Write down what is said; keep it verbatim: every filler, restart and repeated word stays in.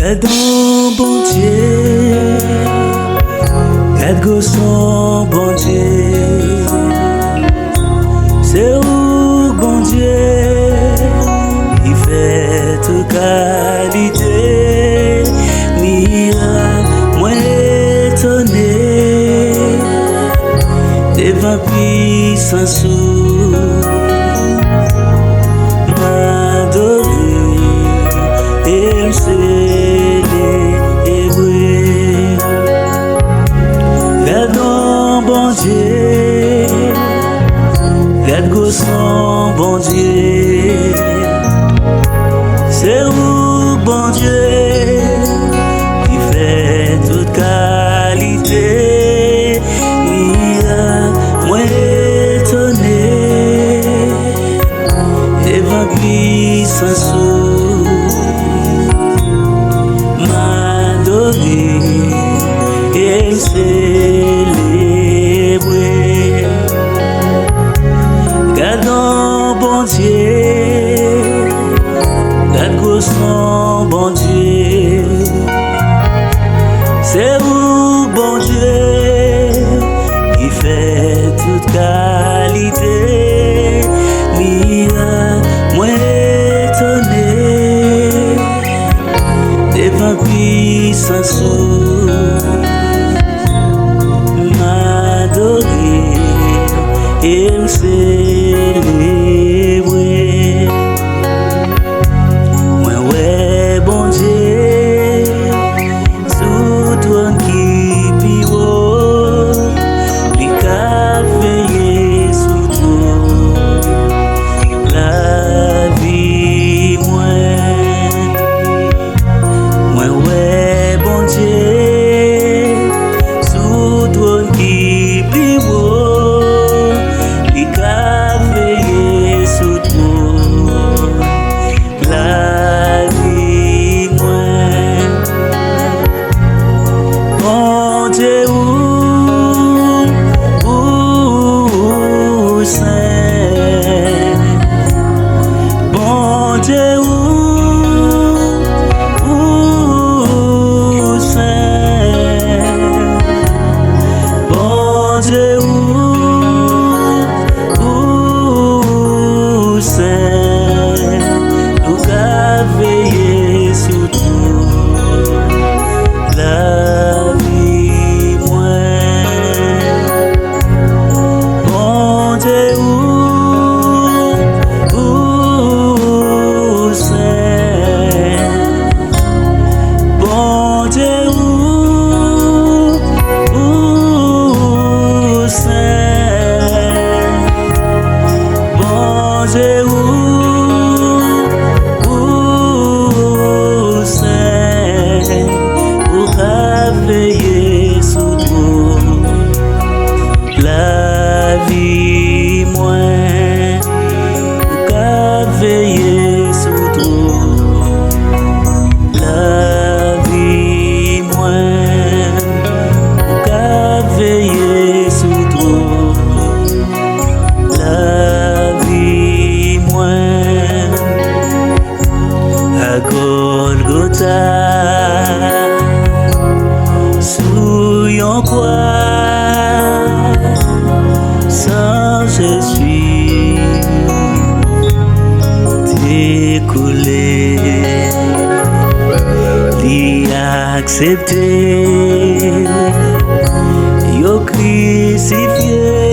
Gad on Bondye, gad gwo son Bondye. Se ou Bondye ki fè tout kalite mirak. Mwen etone devan pisans ou. M adore e m selebre. Gad on Bondye, gad gwo son Bondye. Se ou Bondye ki fè tout kalite mirak. Mwen etone devan pisans ou. M adore e m selebre. Gad on Bondye, gad gwo son Bondye. Se ou Bondye ki fè tout kalite mirak. Mwen etone devan pisans ou. M adore e m selebre. Mwen wè Bondye sou twòn ki pi wo. Li k ap veye sou tout lavi mwen. Mwen wè Bondye sou twòn ki pi wo. Li k ap veye sou tout lavi mwen. Bondye ou, ou, ou sen. Bondye ou, ou sen. Bondye ou, ou sen, ou ka veye sou tout lavi mwen. Bondye ou, ou sen. Bondye ou, ou sen. Bondye ou, ou sen. Ou ka veye sou tout lavi mwen. Ou ka veye sou tout lavi mwen. Ou ka veye sou tout lavi mwen. A Gòlgota, sou yon kwa, san Jezi te koule. Li aksepte yo krisifye